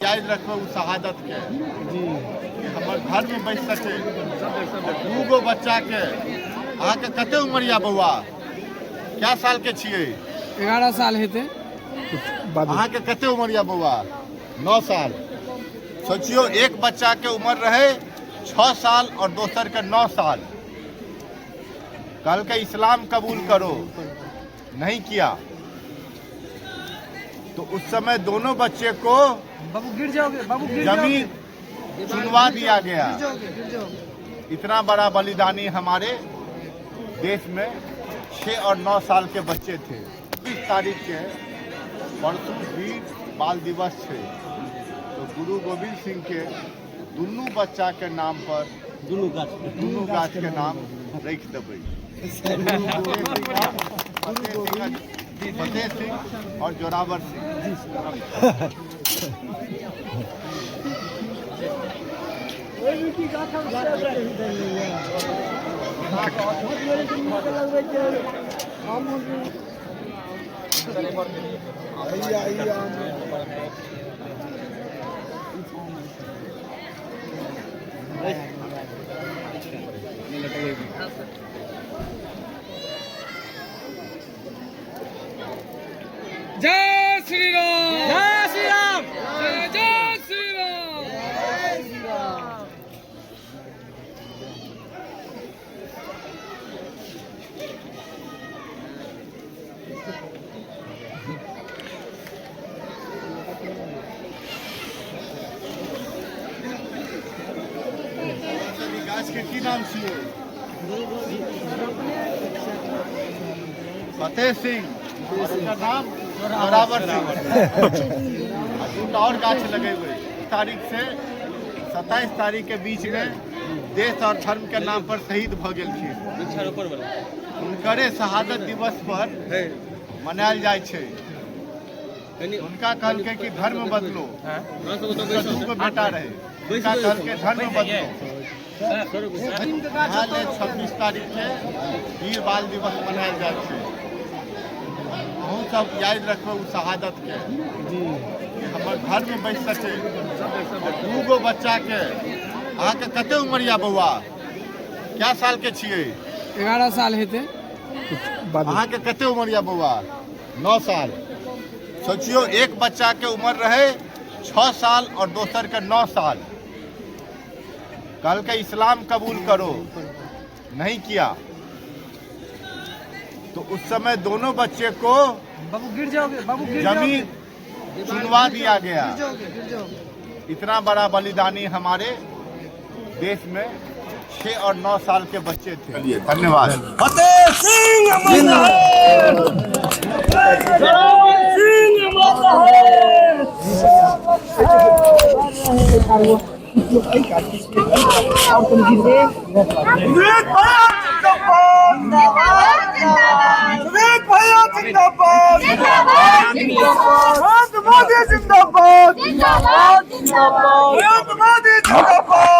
याद रखबै ओ शहादत के कि हमर धर्म बचि सकै। दूगो बच्चाके, अहाँके कते उम्र यऽ बौआ? कै साल के छियै? 11 साल हेतै। अहाँके कते उम्र यऽ बौआ? 9 साल। सोचियौ, एक बच्चाके उम्र रहै 6 साल और दोसरके 9 साल। कहलकै इस्लाम कबूल करो, नहीं किया तो उस समय दोनों बच्चे को बाबू गिर जाओगे, बाबू गिर जमीन चुनवा दिया गया। जाओगे, गिर जाओगे। इतना बड़ा बलिदानी हमारे देश में 6 और 9 साल के बच्चे थे। 20 तारीख के परसों वीर बाल दिवस है, तो गुरु गोविंद सिंह के दुनू बच्चा के नाम पर दुनू गाछ के नाम रखि देबै, फतेह सिंह और जोरावर सिंह। जय श्री राम, जय श्री राम, जय जय श्री राम। ई गाछ के की नाम छियै? फतेह सिंह और एकर नाम जोरावर सिंह। आ दूटा और गाछ लगेबै। तारीख से 27 तारीख के बीच में देश और धर्म के नाम पर शहीद भऽ गेलखिन, हुनकरे शहादत दिवस पर मनायल जाइ छै। हुनका कहलकै कि धर्म बदलो। हुनकर दूगो बेटा रहे, हुनका कहलकै धर्म बदलो। इएह लेल 26 तारीख के वीर बाल दिवस मनायल जाइ छै। अहूँ सब याद रखबै ओ शहादत के कि हमर धर्म बचि सकै। दूगो बच्चा के, अहाँके कते उम्र यऽ बौआ? कै साल के छियै? 11 साल हेतै। अहाँके कते उम्र यऽ बौआ? 9 साल। सोचियौ, एक बच्चा के उम्र रहै 6 साल और दोसर के 9 साल। कहलकै इस्लाम कबूल करो, नहीं किया तो उस समय दोनों बच्चे को बाबू गिर जाओगे, बाबू गिर जमीन चुनवा दिया गया। जाओगे, गिर जाओगे। इतना बड़ा बलिदानी हमारे देश में 6 और 9 साल के बच्चे थे। धन्यवाद। फतेह सिंह अमर रहे, जोरावर सिंह अमर रहे। विवेक भैया जिंदाबाद, विवेक भैया जिंदाबाद, नरेंद्र मोदी जिंदाबाद, नरेंद्र मोदी जिंदाबाद।